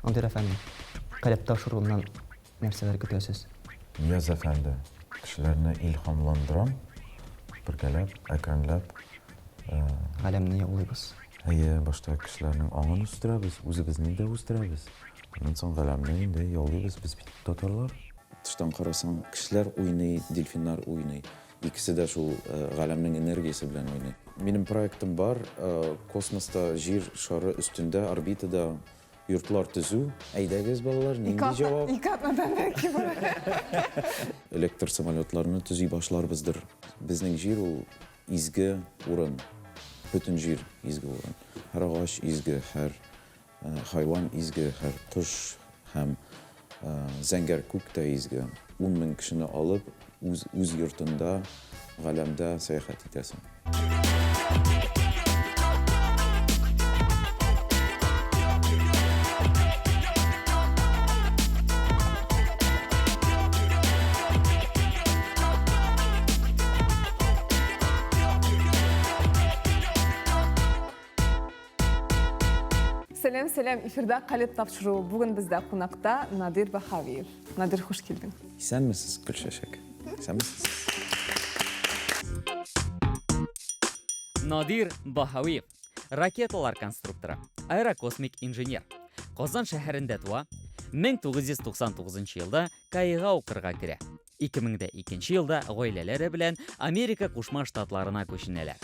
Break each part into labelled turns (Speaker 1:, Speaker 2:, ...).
Speaker 1: Надир әфәнде, Калеб тапшыруыннан нәрсәләр көтәсез?
Speaker 2: Нияз әфәнде, кешеләрне илһамландырам, бергәләп, әкренләп.
Speaker 1: Галәмне яулыйбыз.
Speaker 2: Әйе, башта кешеләрнең аңын үстерәбез, үзебезне дә үстерәбез. Аннан соң галәмне инде яулыйбыз, без бит татарлар. Тыштан карасаң, кешеләр уйный, дельфиннар уйный. Икесе дә шул галәмнең энергиясе белән уйный. Минем проектым бар, космоста Җир шары өстендә, орбитада йортлар төзү. Әйдәгез, балалар, нинди җавап?
Speaker 3: Ике атнадан бәлки булыр.
Speaker 2: Электр самолетларны төзи башларбыздыр. Безнең Җир ул изге урын. Бөтен Җир изге урын. Һәр агач изге, һәр Хайван изге, һәр кош һәм зәңгәр күк тә изге. 10 мең кешене алып, үз үз йортында, галәмдә сәяхәт итәсең.
Speaker 3: Сәлам, сәлам, эфирда Калеб тапшыруы. Бүген бездә кунакта Надир Баһавиев. Надир, хуш килдең.
Speaker 2: Исәнмесез, Гөлчәчәк. Исәнмесез.
Speaker 4: Надир Баһавиев, ракеталар конструкторы, аэрокосмик инженер. Казан шәһәрендә туа, 1999 елда КАИга укырга керә. 2002 елда гаиләләре белән Америка Кушма Штатларына күченәләр.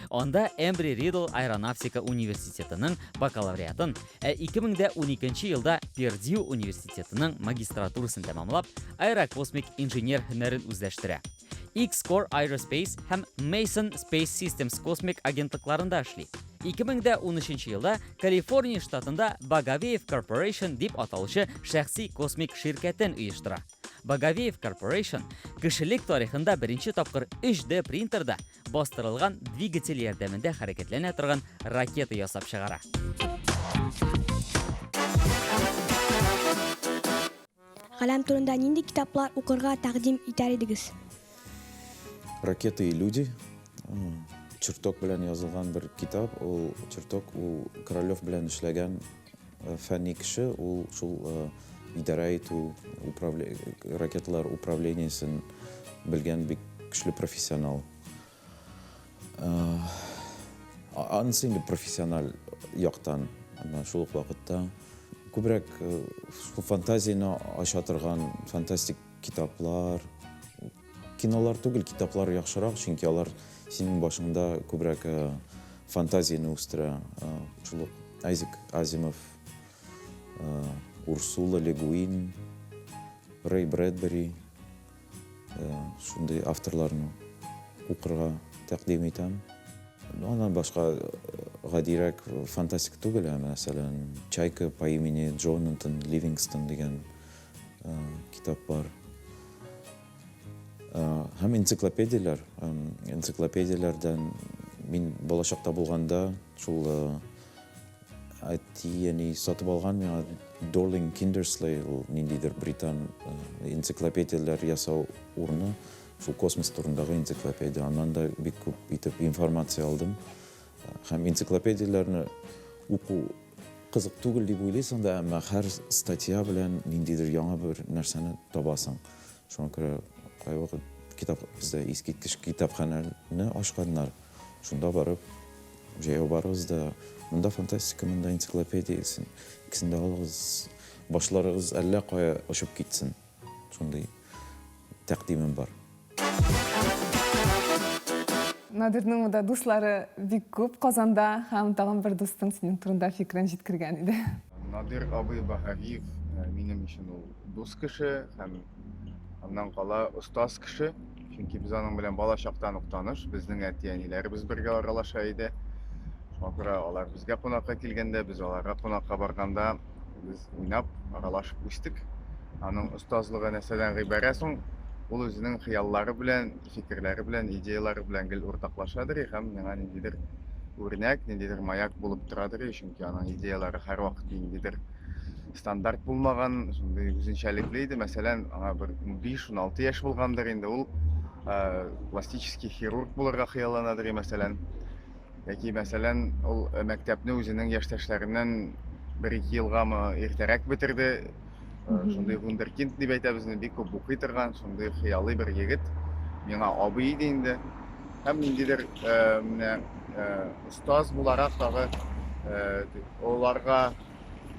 Speaker 4: Анда Эмбри Ридл аэронавтика университетының бакалавриатын, ә 2012 елда Пердью университетының магистратурасын тәмамлап, аэрокосмик инженер һөнәрен үзләштерә. X-Core Aerospace һәм Mason Space Systems космик агентлыкларында эшли. 2013 елда Калифорния штатында Багавеев Corporation дип аталучы шәхси космик ширкәтен оештыра. Багавеев Corporation кешелек тарихында беренче тапкыр 3D принтерда бастырылган двигатель ярдәмендә хәрәкәтләнә торган ракета ясап чыгара.
Speaker 5: Галәм турында нинди китаплар укырга тәкъдим итәр идегез?
Speaker 2: Ракеты и люди. Чертог белән язылган бер китап. Ул Чертог, ул Королев белән эшләгән Фәнни кеше, ул шул идарә итү, ракеталар управлениесен белгән бик көчле профессионал. Анысы инде профессиональ яктан, әмма шул ук вакытта күбрәк шул фантазияне ача торган фантастик китаплар, Кинолар түгел, китаплар яхшырак, чөнки алар синең башыңда күбрәк фантазияне үстерә. Шул ук Айзек Азимов, Урсула Ле Гуин, Рэй Брэдбери, шундый авторларны укырга тәкъдим итәм. Аннан башка гадирәк фантастик түгел, ә мәсәлән, Чайка по имени Джонатан Ливингстон дигән китап бар. Һәм энциклопедияләр. Энциклопедияләрдән мин балачакта булганда шул әти әни сатып алган миңа Dorling Kindersley, ул ниндидер британ энциклопедияләр ясау урыны, шул космос турындагы энциклопедия. Аннан да бик күп итеп информация алдым. Һәм энциклопедияләрне уку кызык түгел дип уйлыйсың да, әмма һәр статья белән ниндидер яңа бер нәрсәне табасың. Шуңа күрә кайвакыт китап бездә искиткеч китапханәне ачканнар. Шунда барып, җәяү барыгыз да, монда фантастика, монда энциклопедия, икесен дә алыгыз, башларыгыз әллә кая очып китсен. Шундый тәкъдимем бар.
Speaker 3: Надирның монда дуслары бик күп Казанда һәм тагын бер дустың синең турында фикерен җиткергән иде.
Speaker 6: Надир абый Баһавиев минем өчен ул дус кеше һәм аннан кала остаз кеше. Чөнки без аның белән бала чактан ук таныш, безнең әти-әниләребез бергә аралаша иде. Шуңа күрә алар безгә кунакка килгәндә, без аларга кунакка барганда без уйнап, аралашып үстек. Аның остазлыгы нәрсәдән гыйбарә соң? Ул үзенең хыяллары белән, фикерләре белән, идеяләре белән гел уртаклашадыр һәм миңа ниндидер үрнәк, ниндидер маяк булып торадыр, чөнки аның идеяләре һәрвакыт ниндидер стандарт булмаган, шундый үзенчәлекле иде. Мәсәлән, аңа бер 15-16 яшь булгандыр инде, ул пластический хирург булырга хыялланадыр, мәсәлән. Яки, мәсәлән, ул мәктәпне үзенең яшьтәшләреннән бер-ике елгамы иртәрәк бетерде. Шундый вундеркинд дип әйтәбез инде, бик күп укый торган, шундый хыялый бер егет. Миңа абый иде инде. Һәм ниндидер менә остаз буларак тагы олыларга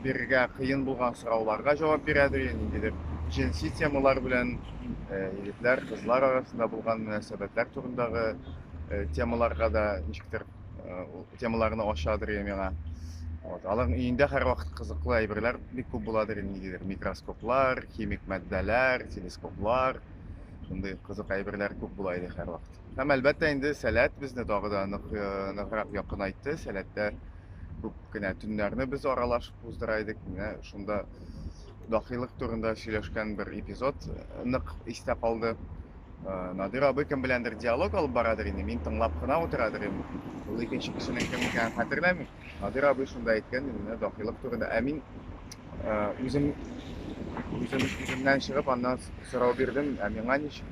Speaker 6: бирергә кыен булган сорауларга җавап бирәдер, ниндидер җенси темалар белән егетләр, кызлар арасында булган мөнәсәбәтләр турындагы темаларга да ничектер темаларны ачадыр миңа. Вот, аларның өендә һәрвакыт кызыклы әйберләр бик күп буладыр, ниндидер микроскоплар, химик матдәләр, телескоплар, шундый кызык әйберләр күп була иде һәрвакыт. Һәм әлбәттә инде Сәләт безне тагы да нык, ныграк якынайтты. Сәләттә күп кенә төннәрне без аралашып уздыра идек. Менә шунда дахилык турында сөйләшкән бер эпизод нык истә калды. Надир абый кем беләндер диалог алып барадыр инде, мин тыңлап кына утырадыр идем. Ул икенче кешенең кем икәнен хәтерләмим. Надир абый шунда әйткән инде, менә дахилык турында. Ә мин үзем үзем үземнән чыгып аннан сорау бирдем, ә миңа ничек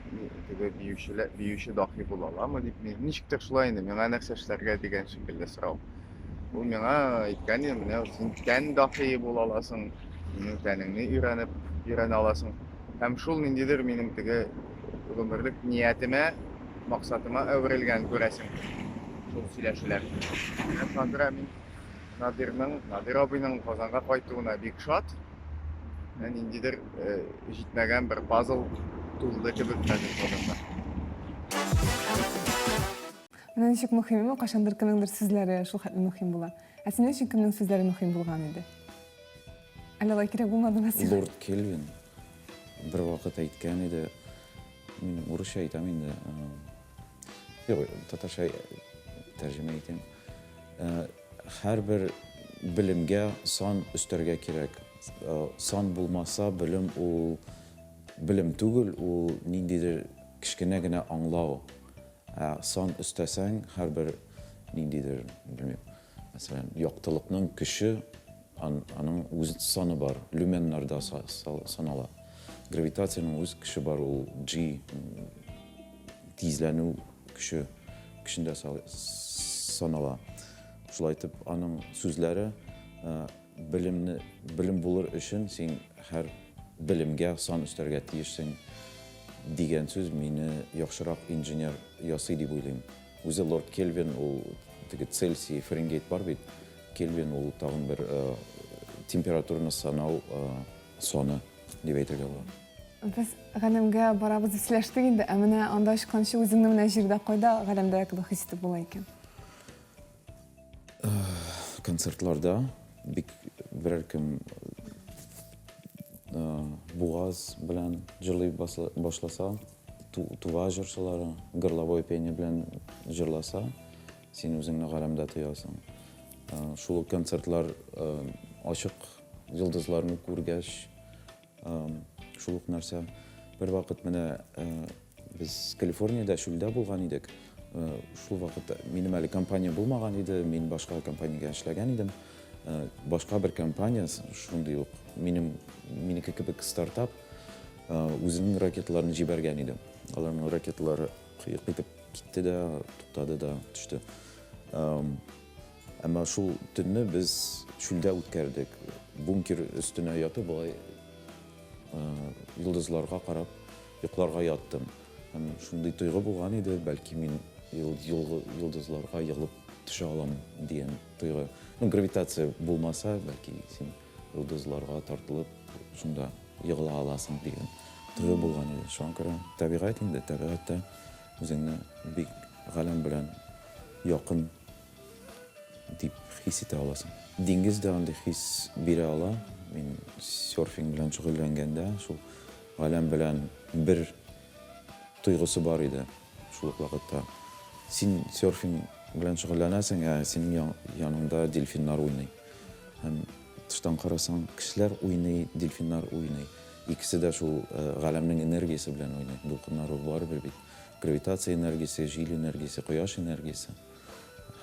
Speaker 6: теге биючеләр биюче дахи була аламы дип, мин ничектер шулай инде, миңа нәрсә эшләргә дигән шикелле сорау. Ул миңа әйткән иде, менә син тән дахие була аласың, синең тәнеңне өйрәнеп өйрәнә аласың. Һәм шул ниндидер минем теге гомерлек ниятемә, максатыма әверелгән, күрәсең, шул сөйләшүләр. Менә шуңа күрә мин Надирның, Надир абыйның Казанга кайтуына бик шат. Менә ниндидер э, җитмәгән бер пазл тулды кебек хәзер Казанда.
Speaker 3: Менә ничек мөһим, әмма кайчандыр кемнеңдер сүзләре шул хәтле мөһим була. Ә синең өчен кемнең сүзләре мөһим булган иде? Әллә алай кирәк булмадымы сиңа?
Speaker 2: Лорд Кельвин бер вакыт әйткән иде, мин урысча әйтәм инде, юк, татарча тәрҗемә итәм. Һәрбер белемгә сан өстәргә кирәк. Сан булмаса, белем ул белем түгел, ул ниндидер кечкенә генә аңлау. Ә сан өстәсәң, һәрбер ниндидер, белмим, мәсәлән, яктылыкның көче, аның үз саны бар, люменнарда санала. Гравитациянең үз көче бар, ул G, тизләнү көче көчендә санала. Шулай итеп, аның сүзләре белемне, белем булыр өчен син һәр белемгә сан өстәргә тиешсең дигән сүз мине яхшырак инженер ясый дип уйлыйм. Үзе лорд Кельвин ул теге Цельсий, Фаренгейт бар бит. Кельвин ул тагын бер температураны санау саны дип әйтергә була.
Speaker 3: Без галәмгә барабыз дип сөйләштек инде, ә менә анда очканчы үзеңне менә җирдә кайда галәмдә кебек хис итеп була икән?
Speaker 2: Концертларда бик берәр кем бугаз белән җырлый башласа, тува җырчылары горловое пение белән җырласа, син үзеңне галәмдә тоясың. Шул ук концертлар ачык йолдызларны күргәч, Шул ук нәрсә. Бервакыт менә без Калифорниядә чүлдә булган идек. Шул вакытта минем әле компания булмаган иде, мин башка компаниягә эшләгән идем. Башка бер компания, шундый ук минем минеке кебек стартап, үзенең ракеталарын җибәргән иде. Аларның ракеталары кыек итеп китте дә, туктады да, төште. Әмма шул төнне без чүлдә үткәрдек. Бункер өстенә ятып, болай йолдызларга карап йокларга яттым. Һәм шундый тойгы булган иде, бәлки мин йолдызларга егылып төшә алам дигән тойгы. Ну, гравитация булмаса, бәлки син йолдызларга тартылып, шунда егыла аласың дигән тойгы булган иде. Шуңа күрә табигать инде, табигатьтә үзеңне бик галәм белән якын дип хис итә аласың. Диңгез дә андый хис бирә ала. Мин серфинг белән шөгыльләнгәндә, шул галәм белән бер тойгысы бар иде шул ук вакытта. Син серфинг белән шөгыльләнәсең, ә синең яныңда дельфиннар уйный. Һәм тыштан карасаң, кешеләр уйный, дельфиннар уйный. Икесе дә шул галәмнең энергиясе белән уйный. Дулкыннар ул барыбер бит. Гравитация энергиясе, җил энергиясе, кояш энергиясе.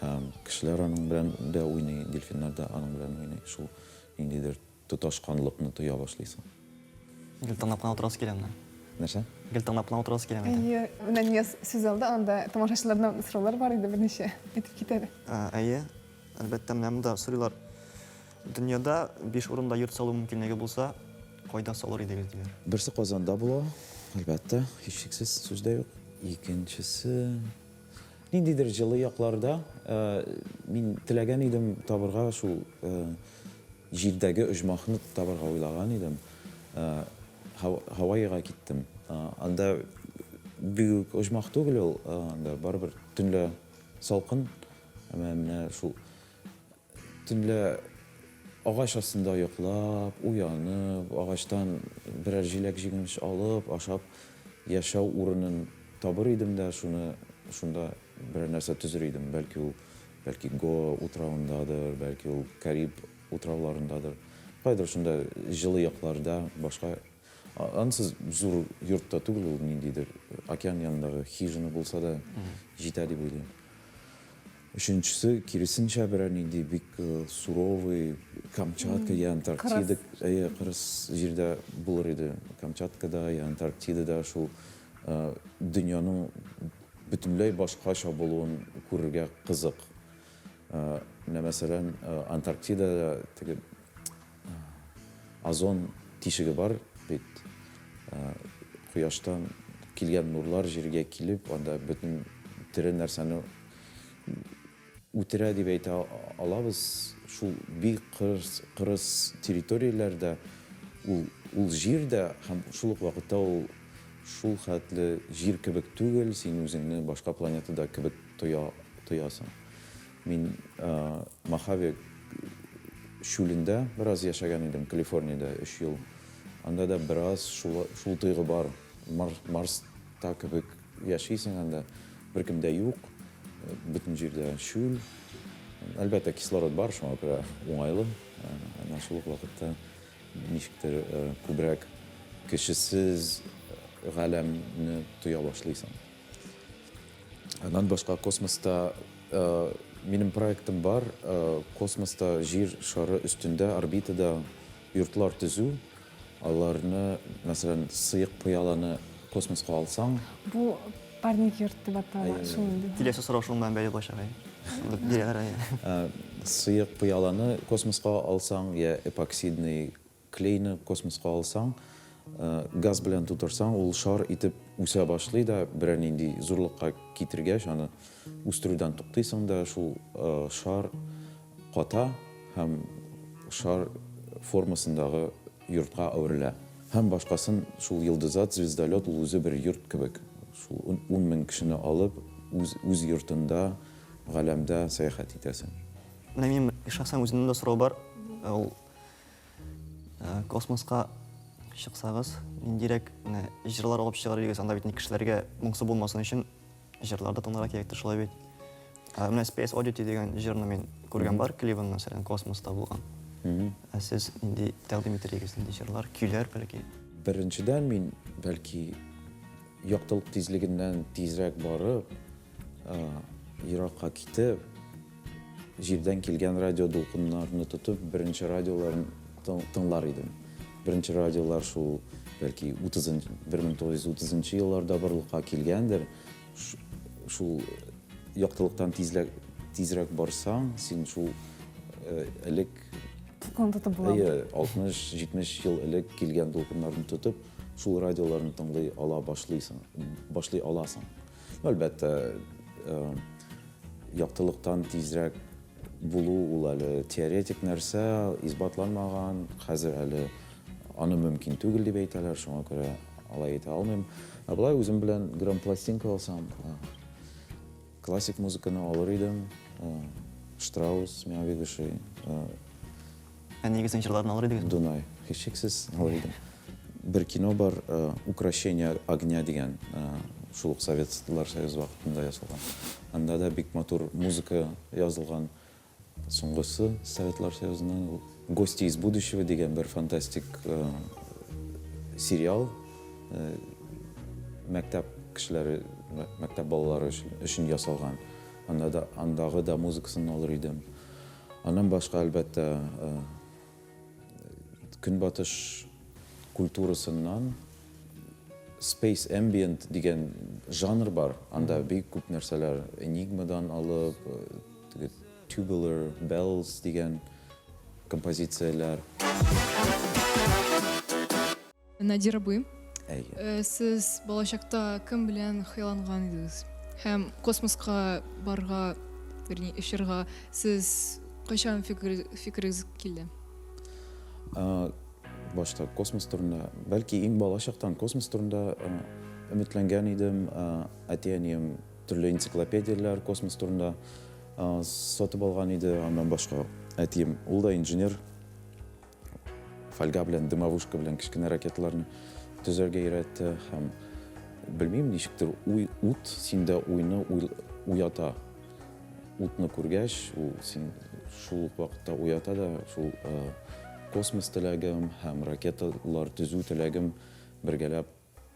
Speaker 2: Һәм кешеләр аның белән дә уйный, дельфиннар да аның белән уйный. Шул ниндидер тоташканлыкны тоя башлыйсың.
Speaker 1: Гел тыңлап кына утырасы килә менә.
Speaker 2: Нәрсә?
Speaker 1: Гел тыңлап кына утырасы килә менә.
Speaker 3: Әйе, менә Нияз сүз алды, анда тамашачылардан сораулар бар иде берничә. Әйтеп кит әле.
Speaker 1: Әйе, әлбәттә, менә монда сорыйлар. Дөньяда биш урында йорт салу мөмкинлеге булса, кайда салыр идегез, диләр.
Speaker 2: Берсе Казанда була, әлбәттә, һичшиксез, сүз дә юк. Икенчесе ниндидер җылы якларда. Мин теләгән идем табырга шул җирдәге оҗмахны табырга уйлаган идем. Һавайига киттем. Анда бик үк оҗмах түгел ул, анда барыбер төнлә салкын. Әмма менә шул Төнлә агач астында йоклап, уянып, агачтан берәр җиләк-җимеш алып, ашап яшәү урынын табыр идем дә, шуны шунда берәр нәрсә төзер идем. Бәлки ул, бәлки Гоа утравындадыр, бәлки ул Кариб утрауларындадыр. Кайдыр шунда җылы якларда, башка ансыз зур йорт та түгел ул, ниндидер океан янындагы хижина булса да җитә дип уйлыйм. Өченчесе, киресенчә, берәр нинди бик суровый Камчатка я Антарктида, әйе, кырыс җирдә булыр иде. Камчаткада я Антарктидада шул дөньяның бөтенләй башкача булуын күрергә кызык. Менә, мәсәлән, Антарктидада теге Озон тишеге бар бит. Кояштан килгән нурлар җиргә килеп, анда бөтен тере нәрсәне үтерә дип әйтә алабыз. Шул бик кырыс, кырыс территорияләрдә ул, ул җир дә һәм шул ук вакытта ул шул хәтле җир кебек түгел, син үзеңне башка планетада кебек тоя, тоясың. Мин Мохаве чүлендә бераз яшәгән идем, Калифорниядә өч ел. Анда да бераз шул, шул тойгы бар. Марста кебек яшисең анда, беркем дә юк, бөтен җирдә чүл. Әлбәттә, кислород бар, шуңа күрә уңайлы. Әмма шул ук вакытта ничектер күбрәк кешесез галәмне тоя башлыйсың. Аннан башка космоста минем проектым бар, космоста Җир шары өстендә, орбитада йортлар төзү. Аларны, мәсәлән, сыек пыяланы космоска алсаң.
Speaker 3: Бу парник йорт дип атала, шул инде.
Speaker 1: Киләсе сорау шуның белән бәйле булачак, әйе. Бирәләр, әйе.
Speaker 2: Сыек пыяланы космоска алсаң, я эпоксидный Клейны космоска алсаң, газ белән тутырсаң, ул шар итеп үсә башлый да, берәр нинди зурлыкка китергәч, аны үстерүдән туктыйсың да, шул шар ката һәм шар формасындагы йортка әверелә. Һәм башкасын шул йолдызат, звездолет, ул үзе бер йорт кебек. Шул 10 мең кешене алып, үз, үз йортында галәмдә сәяхәт итәсең.
Speaker 1: Менә минем шәхсән үземнең дә сорау бар. Ул Космоска чыксагыз, ниндирәк менә җырлар алып чыгар идегез? Анда бит кешеләргә моңсу булмасын өчен җырлар да тыңларга кирәктер, шулай бит? Менә Space Oddity дигән җырны мин күргән бар, клибын, мәсәлән, космоста булган. Ә сез нинди тәкъдим итер идегез, нинди җырлар, көйләр бәлки?
Speaker 2: Беренчедән, мин бәлки яктылык тизлегеннән тизрәк барып, еракка китеп, Җирдән килгән радиодулкыннарны тотып, беренче радиоларын тыңлар идем. Беренче радиолар шул, бәлки, 1930 нчы елларда барлыкка килгәндер. Шул яктылыктан тизрәк барсаң, син шул элек
Speaker 3: Дулкын тотып була.
Speaker 2: Әйе, 60-70 ел элек килгән дулкыннарны тотып, шул радиоларны тыңлый ала башлыйсың, башлый аласың. Әлбәттә, яктылыктан тизрәк булу ул әле теоретик нәрсә, исбатланмаган, хәзер әле аны мөмкин түгел дип әйтәләр, шуңа күрә алай әйтә алмыйм. Ә болай үзем белән грампластинка алсам, классик музыканы алыр идем, Штраус миңа бик ошый.
Speaker 1: Әниегезнең җырларын алыр идегезме?
Speaker 2: Дунай, һичшиксез алыр идем. Бер кино бар, Укрощение огня дигән, шул ук Советлар Союзы вакытында ясалган. Анда да бик матур музыка язылган. Соңгысы Советлар Союзының ул Гости из будущего дигән бер фантастик сериал. Мәктәп кешеләре, мәктәп балалары өчен ясалган. Анда да, андагы да музыкасын алыр идем. Аннан башка, әлбәттә, Көнбатыш культурасыннан Space Ambient дигән жанр бар. Анда бик күп нәрсәләр, Энигмадан алып, теге Tubular Bells дигән. композицияләр.
Speaker 7: Надир абый,
Speaker 2: Әйе.
Speaker 7: Э, сез балачакта кем белән хыялланган идегез? Һәм космоска барырга, вернее, очырга сез кайчан фикер, фикерегез килде?
Speaker 2: Э, башта космос турында, бәлки иң балачактан космос турында э, өметләнгән идем. Әти-әнием төрле энциклопедияләр космос турында сатып алган иде. Аннан башка әтием, ул да инженер, фольга белән, дымовушка белән кечкенә ракеталарны төзәргә өйрәтте һәм белмим, ничектер уй, ут синдә уйны уята. Утны күргәч, ул син шул ук вакытта уята да, шул космос теләгем һәм ракеталар төзү теләгем бергәләп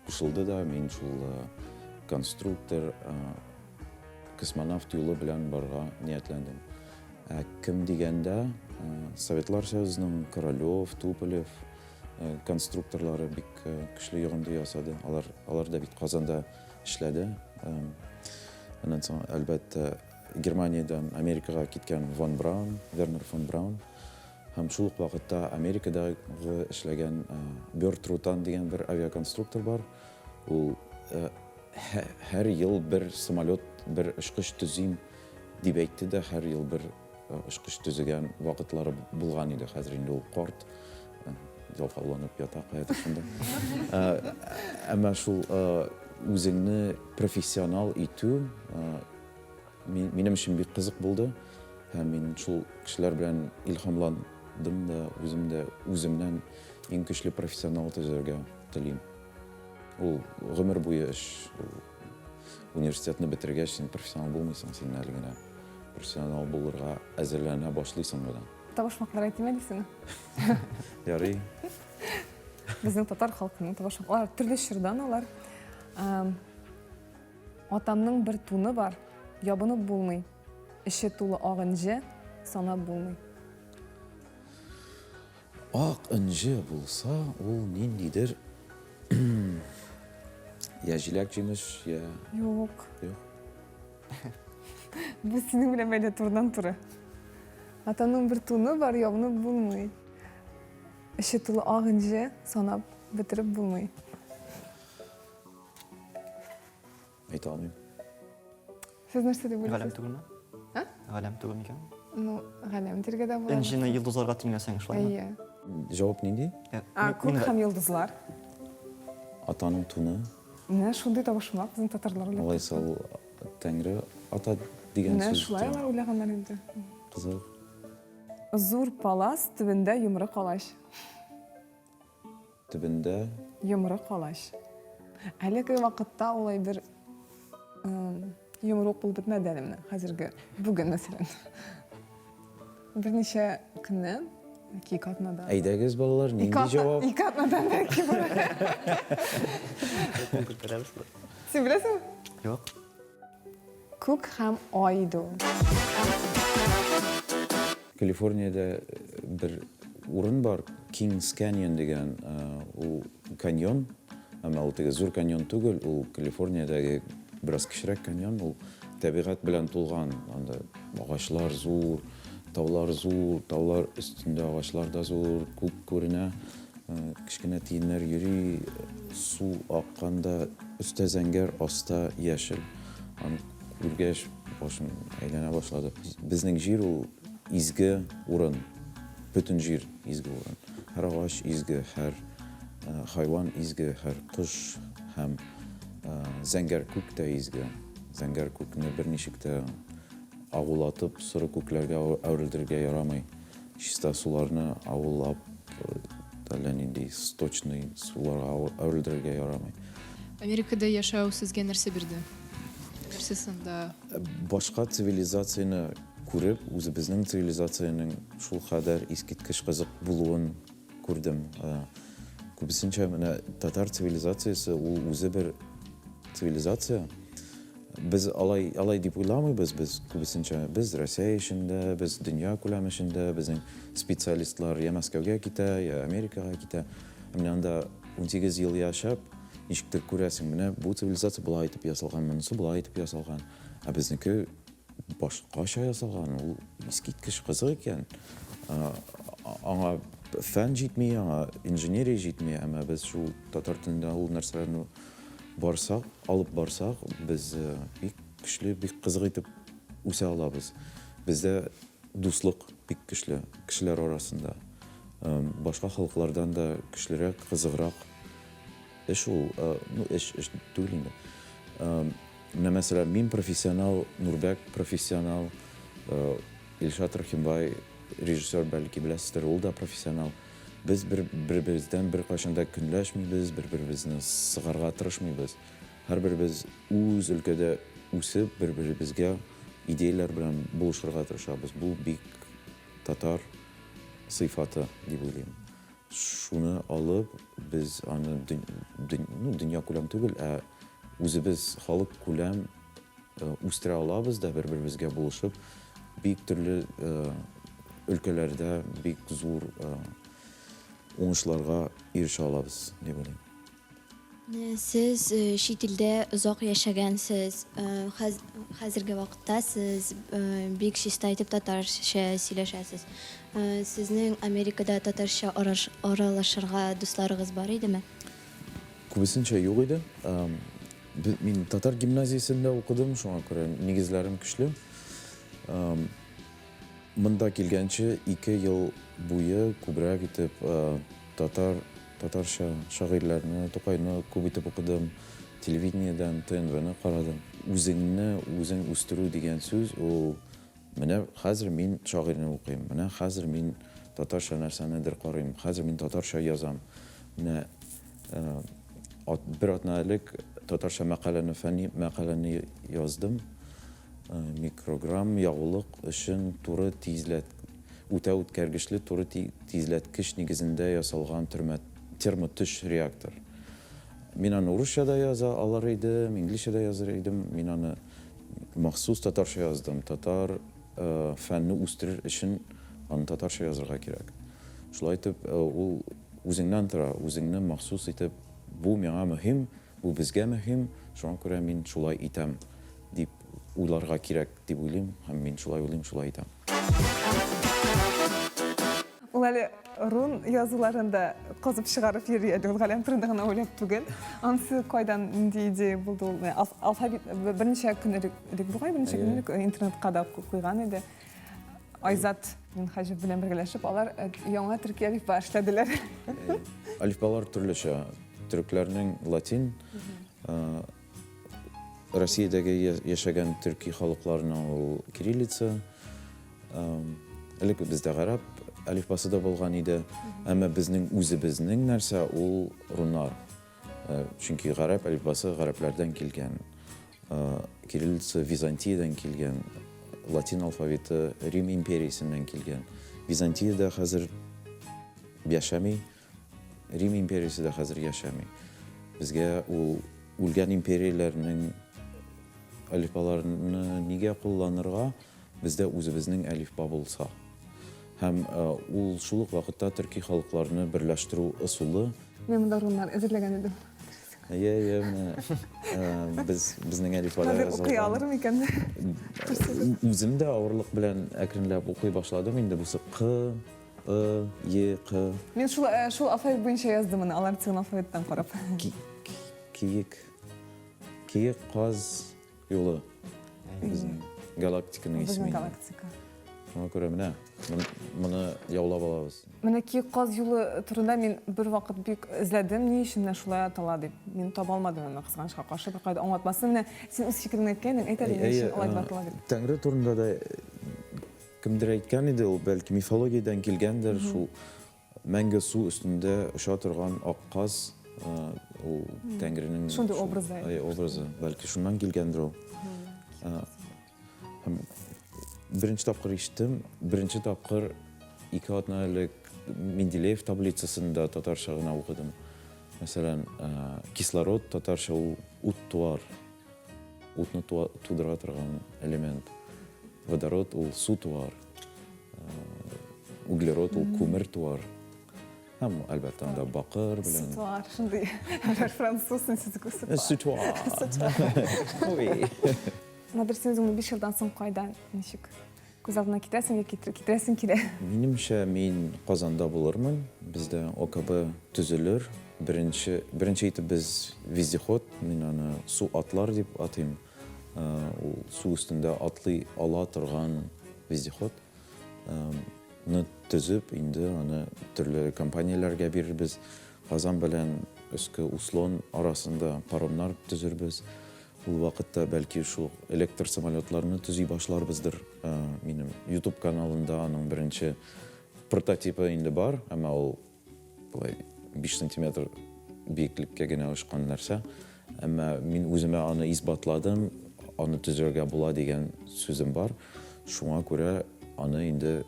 Speaker 2: Кушылды да, мин шул конструктор, космонавт юлы белән барырга ниятләндем. Ә кем дигәндә, Советлар Союзының Королев, Туполев конструкторлары бик көчле йогынты ясады. Алар, алар да бит Казанда эшләде. Аннан соң, әлбәттә, Германиядән Америкага киткән Вон Браун, Вернер фон Браун. Һәм шул ук вакытта Америкадагы эшләгән Бёрд Рутан дигән бер авиаконструктор бар. Ул һәр ел бер самолет, бер очкыч төзим дип әйтте дә, һәр ел бер очкыч төзегән вакытлары булган иде. Хәзер инде ул карт, ялкауланып ята каядыр шунда. Әмма шул үзеңне профессионал итү Минем өчен бик кызык булды һәм мин шул кешеләр белән илһамландым да, үзем дә үземнән иң көчле профессионал төзергә телим. Ул гомер буе эш. Университетны бетергәч, син профессионал булмыйсың, син әле генә профессионал булырга әзерләнә башлыйсың гына.
Speaker 3: Табышмаклар әйтим әле сиңа.
Speaker 2: Ярый.
Speaker 3: Безнең татар халкының табышмаклары төрле чордан алар. Атамның бер туны бар, ябынып булмый. Эче тулы ак энҗе, санап булмый.
Speaker 2: Ак энҗе булса, ул ниндидер я җиләк-җимеш, я...
Speaker 3: Юк.
Speaker 2: Юк.
Speaker 3: Бу синең белән бәйле турыдан-туры. Атамның бер туны бар, ябынып булмый. Эче тулы ак энҗе, санап бетереп булмый.
Speaker 2: Әйтә алмыйм.
Speaker 3: Сез нәрсә дип уйлыйсыз?
Speaker 1: Галәм түгелме?
Speaker 3: А?
Speaker 1: Галәм түгел микән?
Speaker 3: Ну, галәм диргә дә була.
Speaker 1: Энҗене йолдызларга тиңләсәң, шулаймы?
Speaker 3: Әйе.
Speaker 2: Җавап нинди?
Speaker 3: А, күк һәм йолдызлар.
Speaker 2: Атаның туны.
Speaker 3: Менә шундый табышмак безнең татарлар уйлап.
Speaker 2: Алайса ул Тәңре ата дигән
Speaker 3: Менә
Speaker 2: сүз.
Speaker 3: шулай алар уйлаганнар инде.
Speaker 2: Кызык.
Speaker 3: Зур палас төбендә йомры калач.
Speaker 2: Төбендә.
Speaker 3: Йомры калач. Әлеге вакытта ул әйбер йомры ук булып бетмәде әле менә хәзерге бүген мәсәлән. Берничә көннән, яки ике атнадан.
Speaker 2: Әйдәгез, балалар, нинди җавап?
Speaker 3: Ике атнадан бәлки бу. Син беләсеңме?
Speaker 1: Юк.
Speaker 3: Күк һәм ай иде ул.
Speaker 2: Калифорниядә бер урын бар, Kings Canyon дигән, ул каньон, әмма ул теге зур каньон түгел, ул Калифорниядәге бераз кечерәк каньон, ул табигать белән тулган, анда агачлар зур, таулар зур, таулар өстендә агачлар да зур, күк күренә. Кечкенә тиеннәр йөри, су акканда өстә зәңгәр, аста яшел. Аны күргәч, башым әйләнә башлады. Безнең җир ул изге урын. Бөтен җир изге урын. Һәр агач изге, һәр хайван изге, һәр кош һәм зәңгәр күк тә изге. Зәңгәр күкне берничек тә агулатып, соры күкләргә әверелдерергә ярамый. Чиста суларны агулап, әллә нинди сточный суларга әверелдерергә ярамый.
Speaker 7: Америкада яшәү сезгә нәрсә бирде? Нәрсә анда?
Speaker 2: Башка цивилизацияне күреп, үзебезнең цивилизациянең шул кадәр искиткеч кызык булуын күрдем. Күбесенчә менә татар цивилизациясе ул үзе бер цивилизация. Без алай, алай дип уйламыйбыз, без күбесенчә без Россия эчендә, без дөнья күләме эчендә, безнең специалистлар я Мәскәүгә китә, я Америкага китә. Ә менә анда 18 ел яшәп, ничектер күрәсең, менә бу цивилизация болай итеп ясалган, монысы болай итеп ясалган. Ә безнеке башкача ясалган, ул искиткеч кызык икән. Аңа фән җитми, аңа инженерия җитми, әмма без шул татар телендә ул нәрсәләрне барсак, алып барсак, без бик көчле, бик кызык итеп үсә алабыз. Бездә дуслык бик көчле кешеләр арасында. Башка халыклардан да көчлерәк, кызыграк эш ул, ну, эш, эш түгел инде. Менә мәсәлән, мин профессионал, Нурбәк профессионал, Илшат Рәхимбай, режиссер, бәлки беләсездер, ул да профессионал. Без бер беребездән беркайчан да көнләшмибез, бер-беребезне сыгарга тырышмыйбыз. Һәрберебез үз өлкәдә үсеп, бер-беребезгә идеяләр белән булышырга тырышабыз. Бу бик татар сыйфаты дип уйлыйм. Шуны алып, без аны ну, дөньякүләм түгел, ә үзебез халык күләм үстерә алабыз да, бер-беребезгә булышып, бик төрле өлкәләрдә бик зур уңышларга ирешә алабыз, дип уйлыйм.
Speaker 8: Сез чит илдә озак яшәгәнсез. Хәзерге вакытта сез бик чиста итеп татарча сөйләшәсез. Сезнең Америкада татарча аралашырга дусларыгыз бар идеме?
Speaker 2: Күбесенчә юк иде. Мин татар гимназиясендә укыдым, шуңа күрә нигезләрем көчле. Монда килгәнче ике ел буе күбрәк итеп татар, татарча шагыйрьләрне, Тукайны күп итеп укыдым, телевидениедән ТНВны карадым. Үзеңне үзең үстерү дигән сүз ул менә хәзер мин шагыйрьне укыйм, менә хәзер мин татарча нәрсәнедер карыйм, хәзер мин татарча язам. Менә бер атна элек татарча мәкаләне, фәнни мәкаләне яздым. Микрограмм ягулык өчен туры тизләт үтә үткәргечле туры тизләткеч нигезендә ясалган төрмә термотөш реактор. Мин аны урысча да яза алыр идем, инглизчә дә языр идем. Мин аны махсус татарча яздым. Татар фәнне үстерер өчен аны татарча язырга кирәк. Шулай итеп, ул үзеңнән тора, үзеңне махсус итеп, бу миңа мөһим, Бу безгә мөһим, шуңа күрә мин шулай итәм, дип уйларга кирәк дип уйлыйм һәм мин шулай уйлыйм, шулай итәм.
Speaker 3: Ул әле рун язуларын да казып чыгарып йөри әле, ул галәм турында гына уйлап түгел. Анысы кайдан, нинди идея булды ул? Алфавит берничә көн элек, элек бугай, берничә көн элек интернетка да куйган иде. Айзат Минһаҗев белән бергәләшеп, алар яңа төрки әлифба эшләделәр.
Speaker 2: Әлифбалар төрлечә. Төрекләрнең латин, Россиядәге яшәгән төрки халыкларның ул кириллица. Элек бездә гарәп әлифбасы да булган иде. Әмма безнең үзебезнең нәрсә ул руннар. Чөнки гарәп әлифбасы гарәпләрдән килгән. Кириллица Византиядән килгән, латин алфавиты Рим империясеннән килгән. Византия дә хәзер яшәми, Рим империясе дә хәзер яшәми. Безгә ул үлгән империяләрнең әлифбаларны нигә кулланырга, бездә үзебезнең әлифба булса. Һәм ул шул ук вакытта төрки халыкларны берләштерү ысулы.
Speaker 3: Мин монда руннар әзерләгән идем.
Speaker 2: Әйе, әйе, менә без безнең әлифбада
Speaker 3: Хәзер укый алыр микән?
Speaker 2: Үзем дә авырлык белән әкренләп укый башладым инде. Бусы К, Ы, Е, К.
Speaker 3: Мин шул шул алфавит буенча яздым моны, алар дигән алфавиттан карап.
Speaker 2: Киек. Киек каз юлы. Безнең галактиканың исеме.
Speaker 3: Безнең галактика.
Speaker 2: Шуңа күрә менә моны яулап алабыз.
Speaker 3: Менә Киек каз юлы турында мин бер вакыт бик эзләдем, ни өчен менә шулай атала дип. Мин таба алмадым әмма кызганычка каршы беркайда аңлатмасын. Менә син үз фикереңне әйткән идең, әйт әле, ни өчен алай дип атала дип.
Speaker 2: Тәңре турында да кемдер әйткән иде, ул бәлки мифологиядән килгәндер, шул мәңге су өстендә оча торган ак каз, ул Тәңренең
Speaker 3: шундый образы.
Speaker 2: Образы, бәлки шуннан килгәндер ул. Һәм беренче тапкыр ишеттем, беренче тапкыр ике атна элек Менделеев таблицасын да татарча гына укыдым. Мәсәлән, кислород татарча ул ут туар, утны тудыра торган элемент. Водород ул су туар, углерод ул күмер туар. Һәм, әлбәттә, анда бакыр белән.
Speaker 3: Сутуар, шундый берәр француз сүзе.
Speaker 2: Сутуар.
Speaker 3: Ой. Надир, син үзеңне 5 елдан соң кайда, ничек? Күз алдына китерәсең яки китерәсең килә?
Speaker 2: Минемчә, мин Казанда булырмын. Бездә ОКБ төзелер. Беренче, беренче итеп без вездеход, мин аны су атлар дип атыйм. Ул су өстендә атлый ала торган вездеход. Ны төзеп, инде аны төрле компанияләргә бирербез. Казан белән Өске Услон арасында паромнар төзербез. Ул вакытта, бәлки, шул электр самолетларны төзи башларбыздыр. Минем YouTube каналында аның беренче прототипы инде бар, әмма ул болай 5 сантиметр биеклеккә генә очкан нәрсә. Әмма мин үземә аны исбатладым, аны төзергә була дигән сүзем бар. Шуңа күрә аны инде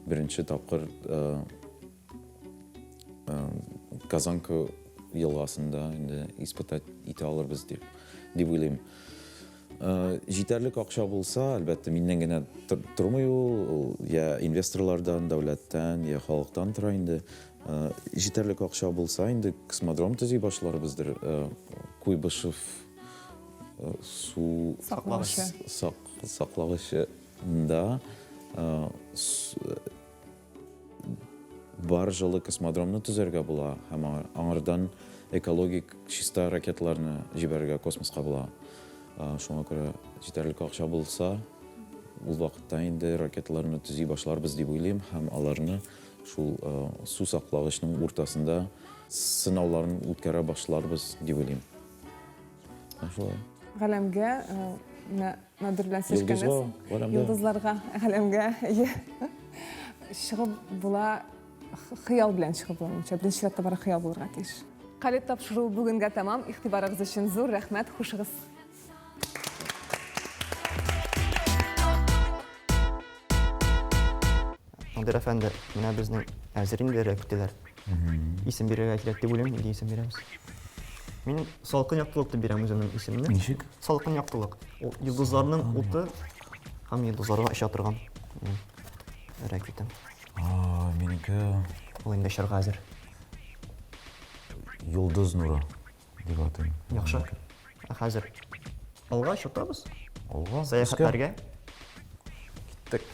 Speaker 2: беренче тапкыр Казанка елгасында инде испытать итә алырбыз дип дип уйлыйм. Җитәрлек акча булса, әлбәттә, миннән генә тормый ул, ул я инвесторлардан, дәүләттән, я халыктан тора инде. Җитәрлек акча булса, инде космодром төзи башларбыздыр. Куйбышев су
Speaker 3: саклагычы
Speaker 2: саклагычында Бар җылы космодромны төзәргә була һәм аңардан экологик чиста ракеталарны җибәрергә космоска була. Шуңа күрә җитәрлек акча булса, ул вакытта инде ракеталарны төзи башларбыз дип уйлыйм һәм аларны шул су саклагычның уртасында сынауларын үткәрә башларбыз дип уйлыйм. Шулай.
Speaker 3: Галәмгә менә Надир белән сөйләшкәннән
Speaker 2: соң,
Speaker 3: йолдызларга, галәмгә, әйе. Чыгып була, хыял белән чыгып була, минемчә. Беренче чиратта бары хыял булырга тиеш. Калеб тапшыруы бүгенгә тәмам. Игътибарыгыз өчен зур рәхмәт. Хушыгыз.
Speaker 1: Надир әфәнде, менә безнең әзер инде рәктеләр. Исем бирергә кирәк дип уйлыйм, нинди исем бирәбез? Мин салкын яктылык дип бирәм үземнең исемне.
Speaker 2: Ничек?
Speaker 1: Салкын яктылык. Ул йолдызларның уты һәм йолдызларга оча торган рәкетем.
Speaker 2: А, минеке.
Speaker 1: Ул инде очарга әзер.
Speaker 2: Йолдыз нуры дип атыйм.
Speaker 1: Яхшы. Ә хәзер алга очыртабыз.
Speaker 2: Алга.
Speaker 1: Сәяхәтләргә.
Speaker 2: Киттек.